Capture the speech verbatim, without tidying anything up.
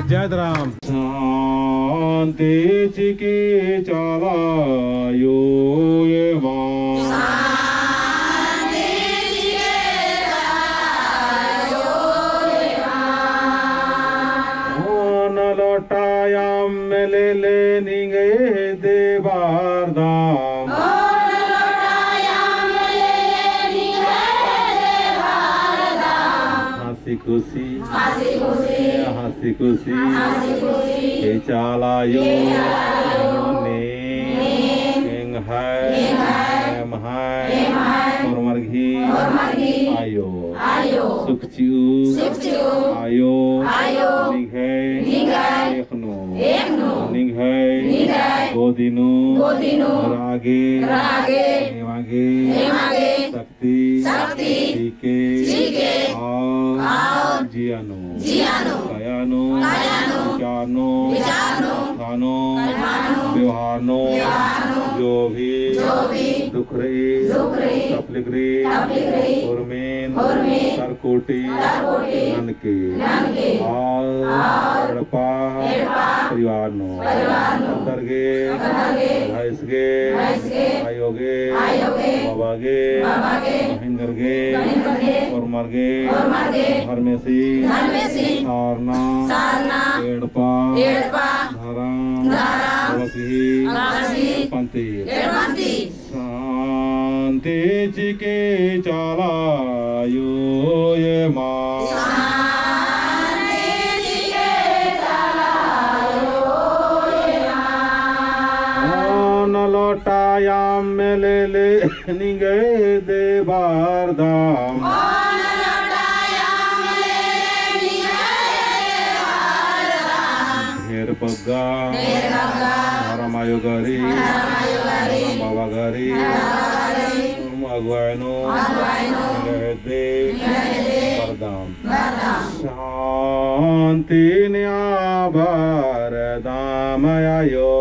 जय राम। शांति चिकी चाला आयो एमा। ओन लोटा अम्म लेले निंग्है दे बरदम। हंसी खुशी। हंसी खुशी। हंसी खुशी खुशी। ए चाला आयो। ए चाला आयो। ने। ने। एंग्है। एंग्है। एम्है। एम्है। होरमर गही। होरमर गही। आयो। आयो। सुख चिऊ। सुख चिऊ। आयो। आयो। निंग्है। निंग्है। एख़ नू। एख़ नू। निंग्है। निंग्है। गोदी नू। गोदी नू। रआ गे। रआ गे। एमा गे। एमा गे। शक्ति। शक्ति। चिके। चिके। और। और। जिया नू। जिया नू। काया नू। काया नू। विचार नू। विचार नू। कत्था नू। कत्था नू। व्यवहार नू। व्यवहार नू। जो भी। जो भी। दुख रई। दुख रई। तकलीफ रई। तकलीफ रई। उर्मिन। उर्मिन। तरकोटी। तरकोटी। ननके। ननके। और। और। एड़पा। एड़पा। परिवार नू। परिवार नू। अंदर गे। अंदर गे। भैंस गे। भैंस गे। आयो गे। आयो गे। बाबा गे। बाबा गे। बहिन गर गे। बहिन गर गे। होरमर गे। होरमर गे। धर्मेसी। धर्मेसी। सारना। सारना। एड़पा। एड़पा। धरम। धरम। बसी। बसी। पंती। एड़पंती। शांति चिके चाला आयो एमा। शांति चिके चाला आयो एमा। ओन लोटा याम लेले निंग्है दे बरदम। ओन लोटा याम लेले निंग्है दे बरदम। ढेर बग्गे। ढेर बग्गे। धरम आयो गही। धरम आयो गही। धरम बाबा गही। बाबा गही। अगुवाई नू। अगुवाई नू। निंग्है दे। निंग्है दे। बरदम। बरदम। शांति नेआ बरदम आयो।